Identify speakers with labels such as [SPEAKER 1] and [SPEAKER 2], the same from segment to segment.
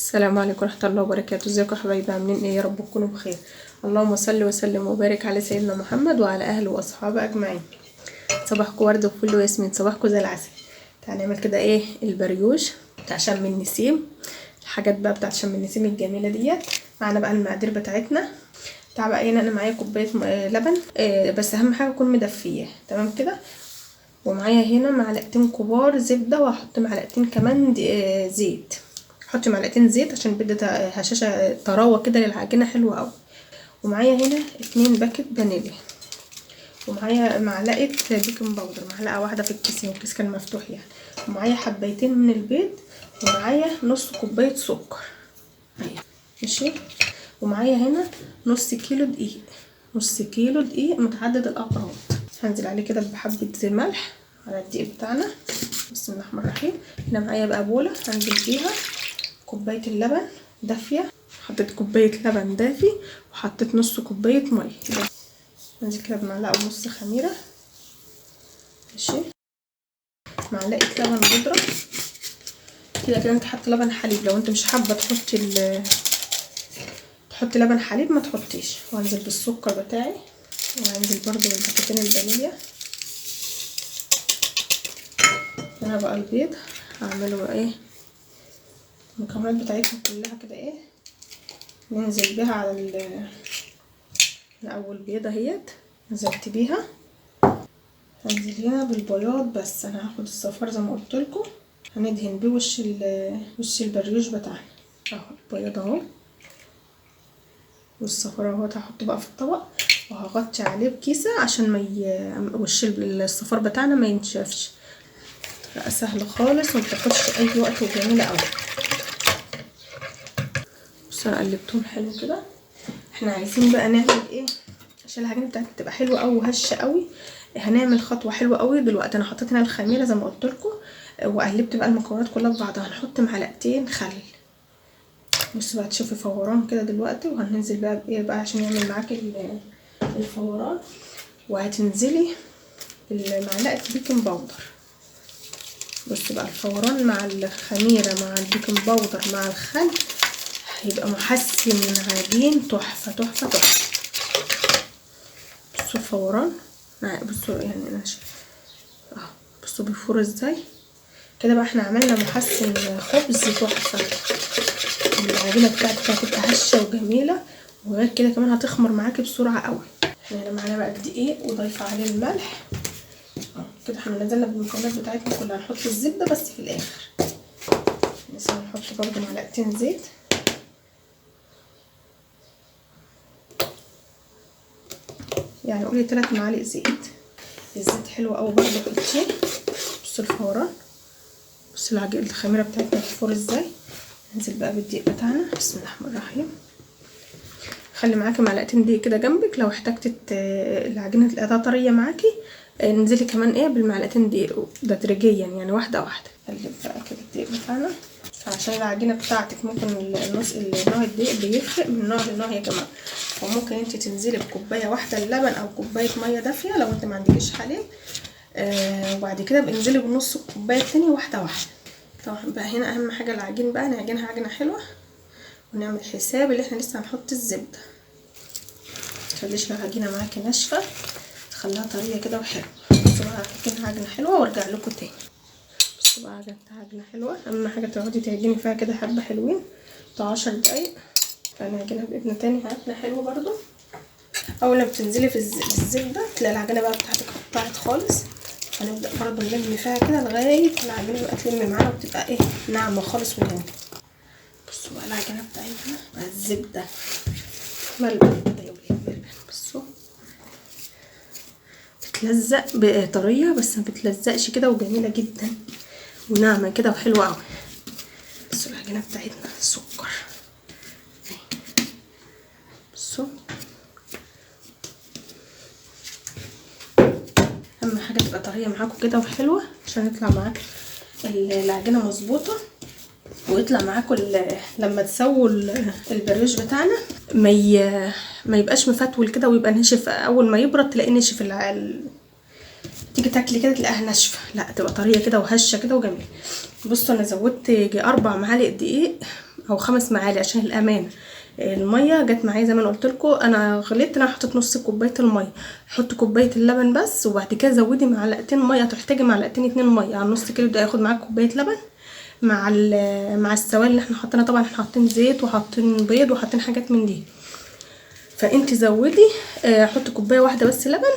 [SPEAKER 1] السلام عليكم ورحمة الله وبركاته. ازيكم يا حبايبي؟ عاملين ايه؟ يا رب تكونوا بخير. اللهم صل وسلم وبارك على سيدنا محمد وعلى اهله واصحابه اجمعين. صباحكم ورد وفل وياسمين، صباحكم زي العسل. تعالى نعمل كده ايه البريوش بتاع شم النسيم، الحاجات بقى بتاعت شم النسيم الجميلة ديت. معانا بقى المقادير بتاعتنا. تعال بقى هنا انا معايا كوباية لبن، بس اهم حاجة تكون مدفيه، تمام كده. ومعايا هنا معلقتين كبار زبدة، وهحط معلقتين كمان زيت. حطي معلقتين زيت عشان بيدي هشاشة طراوه كده للعجينه حلوة قوي. ومعايا هنا 2 باكت فانيليا، ومعايا معلقه baking powder، معلقه واحدة في الكيس، الكيس كان مفتوح يعني. ومعايا حبايتين من البيض، ومعايا نص كوباية سكر، ماشي. ومعايا هنا نص كيلو دقيق، نص كيلو دقيق متعدد الاغراض. هنزل عليه كده بحبه ملح على الدقيق بتاعنا. بسم الله الرحمن الرحيم. هنا معايا بقى بوله هنزل فيها كوباية اللبن دافيه، حطيت كوباية لبن دافي وحطيت نص كوباية مية. هنزل كده بمعلقه ونص خميره، ماشي، معلقه لبن بودره. كده كده انت حاطه لبن حليب، لو انت مش حابة تحطي لبن حليب ما تحطيش. وانزل بالسكر بتاعي، وهنزل برده بالباكتين الفانيليا. هنا بقى البيض هعمله بقى ايه المكونات بتاعتنا كلها كده ايه، ننزل بيها على اول بيضة اهيت نزلت بيها. هنزل هنا بالبياض، بس انا هاخد الصفار زي ما قلت لكم، هندهن بيه وش البريوش بتاعنا اهو. البياض اهو والصفار اهو، هحطه بقى في الطبق وهغطي عليه بكيسه عشان ما وش الصفار بتاعنا ما ينشفش. لا سهل خالص وما بتاخدش اي وقت وجميلة قوي. بصوا انا قلبتهم حلو كده. احنا عايزين بقى نعمل ايه عشان العجينة بتاعتنا تبقى حلوة قوي وهشه قوي؟ هنعمل خطوة حلوة قوي دلوقتي. انا حطيت هنا الخميره زي ما قلت لكم، وقلبت بقى المكونات كلها في بعضها. هنحط معلقتين خل، بصوا بقى تشوفي فوران كده دلوقتي. وهننزل بقى بايه بقى عشان يعمل معاكي الفوران، وهتنزلي بالمعلقه baking powder. بصوا بقى الفوران مع الخميره مع ال baking powder مع الخل هيبقى محسن عجين تحفة تحفة تحفة. بصوا الفوران، بصوا يعني انا اهو، بصوا بيفور ازاي كده. بقى احنا عملنا محسن خبز تحفة. العجينة بتاعتك هتبقى هشه وجميلة، وغير كده كمان هتخمر معاكي بسرعة قوي. احنا هنا معانا بقى الدقيق وضايفه عليه الملح كده. احنا نزلنا بالمكونات بتاعتنا كلها. هنحط الزبدة بس في الاخر. لسه هنحط برده معلقتين زيت. يعني قولي 3 معالق زيت. الزيت حلو قوي برده حطيه. بصوا الفوران، بصوا العجينة الخميره بتاعتنا بتفور ازاي. ننزل بقى بالدقيق بتاعنا. بسم الله الرحمن الرحيم. خلي معاكي معلقتين دقيق كده جنبك، لو احتاجتي العجينة تلاقيها طرية معاكي انزلي كمان ايه بالمعلقتين دقيق تدريجيا، يعني واحدة واحدة. قلب بقى كده الدقيق بتاعنا عشان العجينة بتاعتك. ممكن النص النوع الدقيق بيفرق من نوع لنوع يا جماعة، وممكن انت تنزلي بكوبايه واحدة اللبن او كوباية مية دافيه لو انت ما عندكيش حليب، وبعد كده بنزلي بنص الكوباية التاني واحدة واحدة. طبعا بقى هنا اهم حاجة العجين بقى نعجنها عجينه حلوة، ونعمل حساب اللي احنا لسه هنحط الزبدة. متخليش العجينة معاكي ناشفة، خليها طرية كده وحلوه. بصوا بقى هعجنها عجينه حلوة وارجع لكم تاني. بصوا بقى عجنتها عجينه حلوة. اهم حاجة تقعدي تعجني فيها كده حبه حلوين بتاع 10 دقايق. فنعجنها بايدنا تاني عجينه حلوة برده. اول ما بتنزلي في الزبدة تلاقي العجينة بقى بتاعتك قطعت خالص. هنبدا برده نلم فيها كده لغاية العجينة بقى تلم معانا وتبقى ايه ناعمة خالص وجميلة. بصوا بقى العجينة بتاعتنا مع الزبدة ملبن كده يا ولاد، ملبن. بصوا بتلزق بطريه بس ما بتلزقش كده، وجميلة جدا وناعمه كده وحلوه قوي. بصوا العجينة بتاعتنا سكر. بصوا اهم حاجة تبقى طرية معاكم كده وحلوه عشان يطلع معاك العجينة مظبوطة، ويطلع معاكم لما تسووا البريوش بتاعنا ما يبقاش مفتول كده ويبقى ناشف. اول ما يبرد تلاقيه ناشف، تيجي تاكلي كده تلاقيها ناشفة، لا تبقى طرية كده وهشه كده وجميلة. بصوا انا زودت يجي 4 معالق دقيق او 5 معالق عشان الامان. المية جت معايا زي ما انا قلت لكم، انا غلطت، انا حطيت نص كوباية المية. حط كوباية اللبن بس، وبعد كده زودي معلقتين مية، هتحتاجي معلقتين 2 مية على النص كيلو ده، هياخد معاك كوباية لبن مع مع السوائل اللي احنا حاطينها. طبعا احنا حاطين زيت وحاطين بيض وحاطين حاجات من دي، فانت زودي، حطي كوباية واحدة بس لبن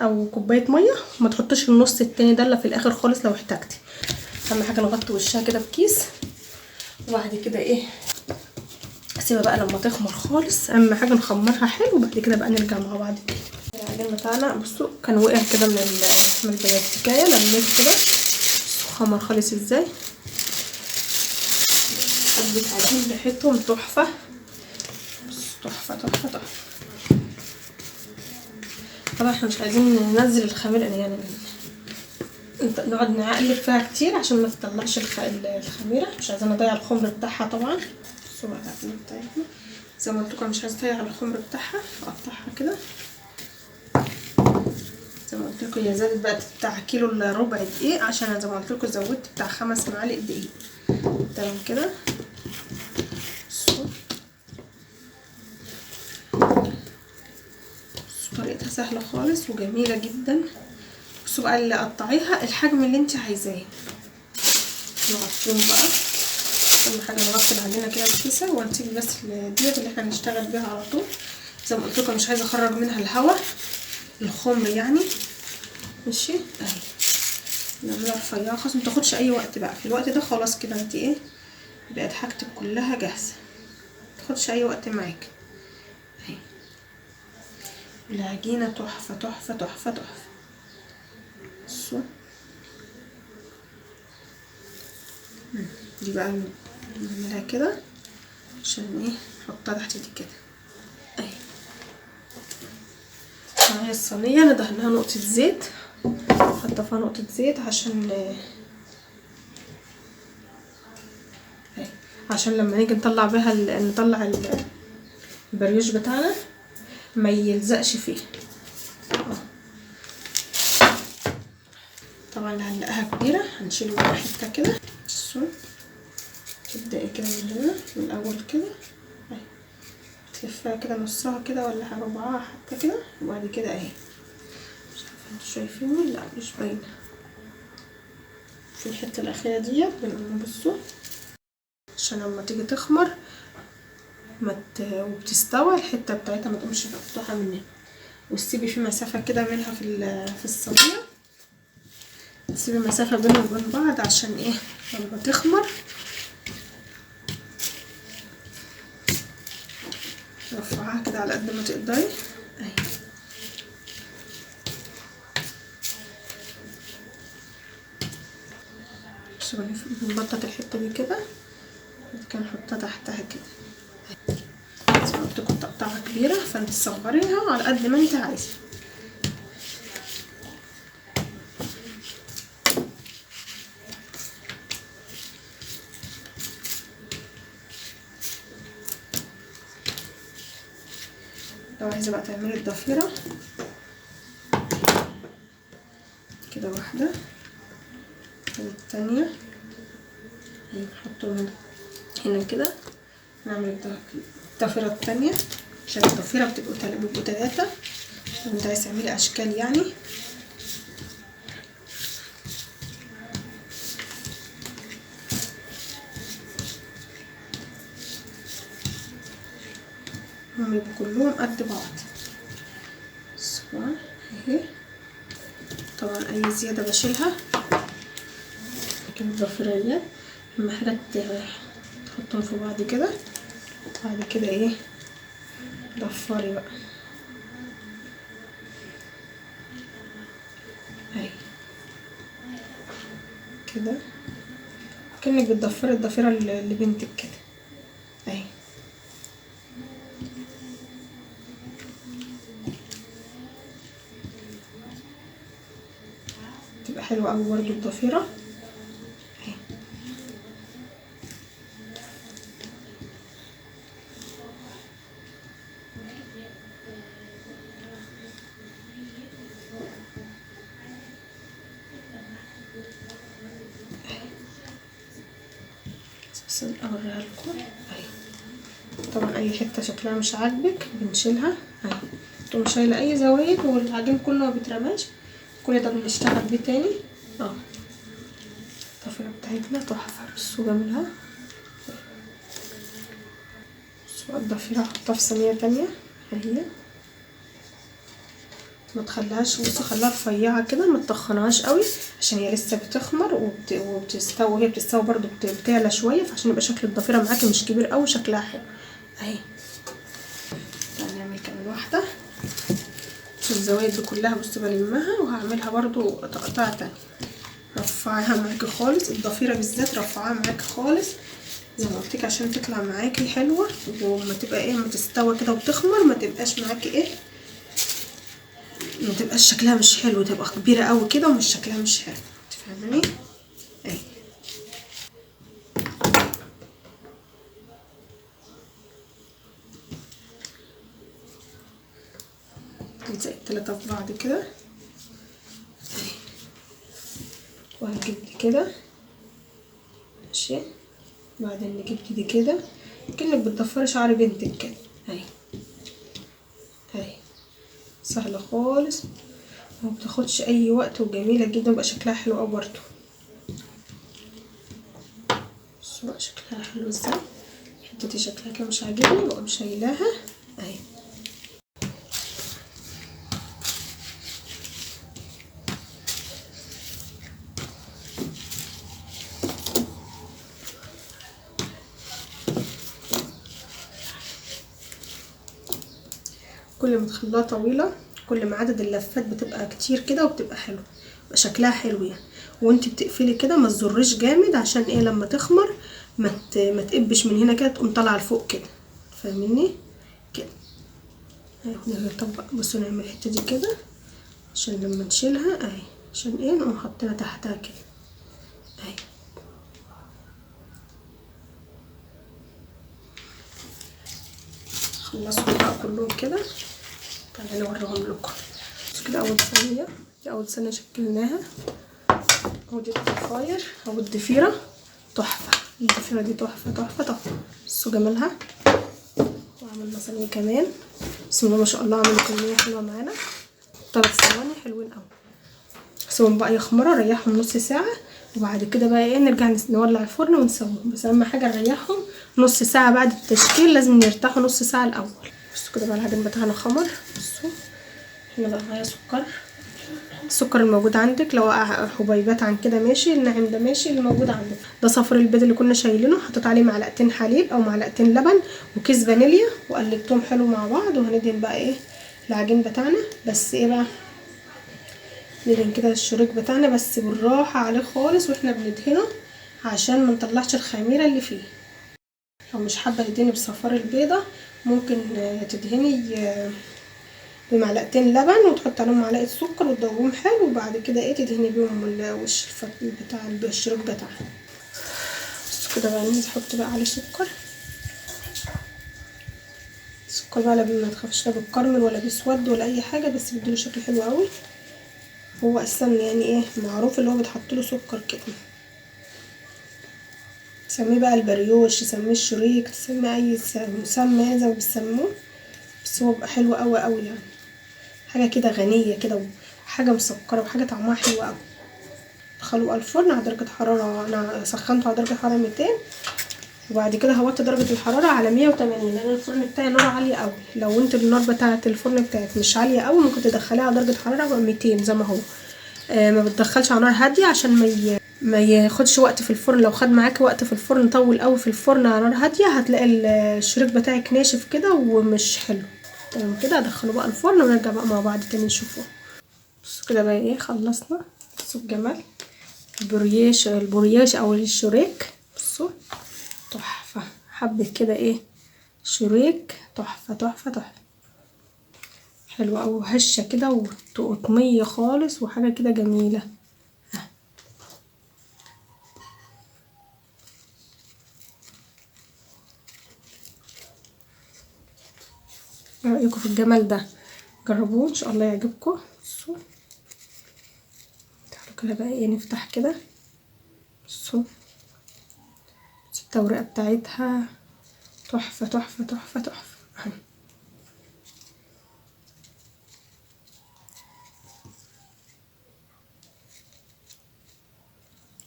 [SPEAKER 1] او كوباية مية، وما تحطيش النص التاني ده الا في الاخر خالص لو احتاجتي. اهم حاجة نغطي وشها كده بكيس، وبعد كده ايه سيبها بقى لما تخمر خالص. اهم حاجة نخمرها حلو، وبعد كده بقى نرجع مع بعض تاني. العجين بتاعنا بصوا كان وقع كده من البلاستيكايه، لميته كده. بصوا خمر خالص ازاي، حبه عجين ريحتهم تحفة، تحفة تحفة تحفة. طبعا احنا مش عايزين ننزل الخميره يعني نقعد نقلب فيها كتير عشان ما تطلعش الخميره، مش عايزين نضيع الخمر بتاعها طبعا. بصوا بقى العجينة بتاعتنا زي ما قلت لكم مش عايزه اضيع الخمر بتاعها، اقطعها كده زي ما قلت لكم. هي زادت بقى بتاع كيلو الا ربع دقيق، عشان زي ما قلت لكم زودت بتاع 5 معالق دقيق. تمام كده. بصوا طريقتها سهلة خالص وجميلة جدا. بصوا بقى اللي قطعيها الحجم اللي انت عايزاه. نغطيهم بقى، اهم حاجة نغطي العجينة كده بكيسه، ونسيب بس ديت اللي احنا هنشتغل بيها على طول. زي ما قلت لكم مش عايزه اخرج منها الهواء، الخمر يعني. ماشي اهي نعملها رفيعة خالص، ما تاخدش اي وقت بقى. في الوقت ده خلاص كده انت ايه بقت حاجتك كلها جاهزة، ما تاخدش اي وقت معاك. اهي العجينة تحفة تحفة تحفة تحفة. بصوا دي بقى نعملها كده عشان ايه نحطها تحت دي كده اهي. معايا الصينية ندهنها نقطة زيت، حاطه فيها نقطة زيت عشان اهي، عشان لما نيجي نطلع بيها نطلع البريوش بتاعنا ما يلزقش فيه. طبعا هنلاقيها كبيرة، هنشيل منها حتة كده. بصوا تبدأي كده من هنا من الاول كده اهي، تلفها كده نصها كده ولا ربعها حتى كده، وبعد كده اهي. مش عارفه انتوا شايفيني؟ لا مش باينة. في الحتة الاخيرة ديت بنقوم بصوا عشان لما تيجي تخمر ما وبتستوى الحتة بتاعتها ما تقومش مفتوحة مننا، وتسيبي في مسافة كده منها في الصينية، تسيبي مسافة بينهم وبين بعض عشان ايه لما تخمر. رفعها كده على قد ما تقدري اهي. بصوا بنبطط الحتة دي كده، بعد كده نحطها تحتها كده. زي ما قلت لكم تقطعها كبيرة، فانت صغريها على قد ما انت عايزه. لو عايزه بقى تعملي الضفيره كده واحدة والتانية نحطهم هنا كده، نعمل الضفيره التانية عشان الضفيره بيبقوا 3 لو انت عايزه تعملي اشكال يعني. هم يبقوا كلهم قد بعض. اهي طبعا اي زيادة بشيلها. لكن الضفيره دي اهم حاجة تحطهم في بعض كده، بعد كده ايه ضفري بقى اهي كده، كأنك بتضفري الضفيره لبنتك كده اهي. تبقى حلوة قوي برضو الضفيره اهي. بس اوريها لكم. طبعا اي حتة شكلها مش عاجبك بنشيلها اهي، تقوم شايله اي زوايد، والعجين كله ما بيترماش، كل ده بنشتغل بيه تاني. الضفيره بتاعتنا تحفة، بصوا جمالها. بصوا الضفيره هحطها في صينية تانية اهي، ما تخليهاش، بصوا خليها رفيعة كده، ما تطخنهاش قوي عشان هي لسه بتخمر وبتستوي، وهي بتستوي برده بتعلى شوية، فعشان يبقى شكل الضفيره معاكي مش كبير قوي، شكلها حلو اهي. هنعمل كمان واحدة. بصوا الزوايد دي كلها بصوا بلمها، وهعملها برده تقطيع تاني. رفعيها معاكي خالص، الضفيره بالذات رفعها معاكي خالص زي ما قلتلك عشان تطلع معاكي حلوة، وما تبقى ايه، ما تستوى كده وتخمر، ما تبقاش معاكي ايه، ما تبقاش شكلها مش حلو، تبقى كبيرة قوي كده ومش شكلها مش حلو، تفهماني؟ اهي. نلزق التلاتة في بعض كده اهي، وهنجيب دي كده ماشي، بعدين نجيب دي كده كأنك بتضفري شعر بنتك كده اهي اهي. سهلة خالص وما بتاخدش اي وقت، وجميلة جدا، بقى شكلها حلو قوي برضو. بصوا بقى شكلها حلو ازاي. الحتة دي شكلها كده مش عاجبني، بقوم شايلاها اهي. كل ما تخليها طويلة كل ما عدد اللفات بتبقى كتير كده، وبتبقى حلوة، بيبقى شكلها حلو يعني. وانت بتقفلي كده ما تزريش جامد، عشان ايه، لما تخمر ما تقبش من هنا كده، تقوم طالعه لفوق كده، فاهميني كده. نطبق، بصوا نعمل الحتة دي كده عشان لما نشيلها اهي، عشان ايه، نقوم حاطينها تحتها كده اهي. خلصوا بقى كلهم كده، تعالوا اوريهم لكم. بس كده اول صينية، دي اول صينية شكلناها، ودي الضفاير او الضفيره تحفة، الضفيره دي تحفة تحفة تحفة، بصوا جمالها. وعملنا صينية كمان، بسم الله ما شاء الله، عملوا كمية حلوة معانا، 3 صواني حلوين قوي. سيبهم بقى يخمروا، ريحهم نص ساعة، وبعد كده بقى ايه، نرجع نولع الفرن ونسويهم. بس اهم حاجة نريحهم نص ساعة بعد التشكيل، لازم يرتاحوا نص ساعة الاول. بصوا كده بقى العجين بتاعنا خمر. بصوا هنا بقى معايا سكر، السكر الموجود عندك، لو حبيبات عن كده ماشي، الناعم ده ماشي، اللي موجود عندك. ده صفر البيض اللي كنا شايلينه، حطيت عليه معلقتين حليب او معلقتين لبن وكيس فانيليا، وقلبتهم حلو مع بعض. وهندهن بقى ايه العجين بتاعنا، بس ايه بقى، ندهن كده الشريك بتاعنا بس بالراحة عليه خالص واحنا بندهنه، عشان ما نطلعش الخميره اللي فيه. لو مش حابة تدهني بصفار البيضة، ممكن تدهني بمعلقتين لبن وتحط عليهم معلقه سكر وتدوبهم حلو، وبعد كده ايه تدهني بيهم الوش بتاع الشريك بتاعنا. بس كده بقى نحط بقى عليه سكر. السكر بقى ما تخافش لا بالكرمل ولا بيسود ولا اي حاجة، بس بيديله شكل حلو قوي. هو اصلا يعني ايه معروف اللي هو بيتحط له سكر كده، تسميه بقى البريوش، تسميه الشريك، تسميه اي مسمى زي ما بيسموه، بس هو بيبقى حلو قوي قوي يعني، حاجة كده غنية كده، وحاجه مسكره، وحاجه طعمها حلو قوي. دخلوه الفرن على درجه حرارة، انا سخنته على درجه حرارة 200، وبعد كده هوطي درجه الحرارة على 180، لان الفرن بتاعي ناره عالية قوي. لو انت النار بتاعه الفرن بتاعك مش عالية قوي، ممكن تدخليها على درجه حرارة 200 زي ما هو، ما بتدخلش على نار هادية عشان ما ياخدش وقت في الفرن. لو خد معاكي وقت في الفرن، طول قوي في الفرن على نار هادية، هتلاقي الشريك بتاعك ناشف كده ومش حلو. تمام كده ادخله بقى الفرن ونرجع بقى مع بعض تاني نشوفه. بصوا كده بقى ايه، خلصنا. بصوا الجمال، البرياش او الشريك، بصوا تحفة، حبه كده ايه شريك تحفة تحفة تحفة، حلوة قوي، هشه كده وقطنيه خالص، وحاجه كده جميلة. ايه رايكم في الجمال ده؟ جربوه ان شاء الله يعجبكم. بصوا تعالوا كده بقى ايه نفتح كده. بصوا التوريقه بتاعتها تحفة تحفة تحفة تحفة اهي.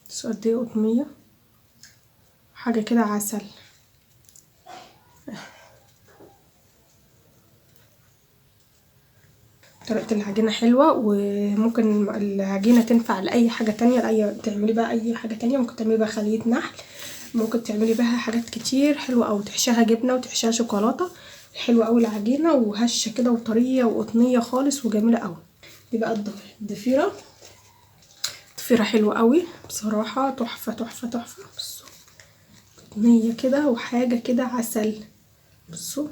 [SPEAKER 1] بصوا قد ايه قطنيه، حاجة كده عسل. طريقة العجينة حلوة، وممكن العجينة تنفع لأي حاجة تانية، لأي تعملي بقى أي حاجة تانية. ممكن تعملي بقى خلية نحل، ممكن تعملي بها حاجات كتير حلوة، أو تحشيها جبنة وتحشيها شوكولاتة. حلوة أوي العجينة، وهشة كده وطرية وقطنية خالص وجميلة أوي. دي بقى الضفيرة، ضفيرة حلوة أوي بصراحة، تحفة تحفة تحفة. بصوا قطنية كده وحاجة كده عسل. بصوا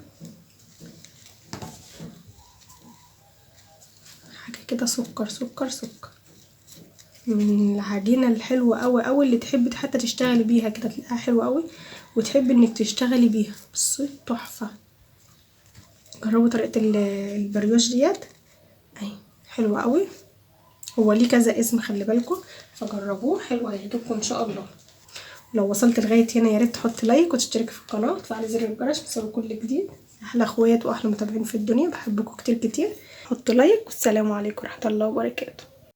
[SPEAKER 1] حاجة كده سكر سكر سكر، من العجينة الحلوة أوي أوي اللي تحبي حتى تشتغلي بيها كده، تلاقيها حلوة أوي وتحبي انك تشتغلي بيها. بصي تحفة. جربوا طريقة البريوش ديت اهي، حلوة أوي. هو ليه كذا اسم خلي بالكم، فجربوه حلو هيعجبكم ان شاء الله. لو وصلت لغاية هنا يا ريت تحط like وتشترك في القناة وتفعلي زر الجرس عشان كل جديد. احلى اخوات واحلى متابعين في الدنيا، بحبكم كتير كتير. حطوا like، والسلام عليكم ورحمة الله وبركاته.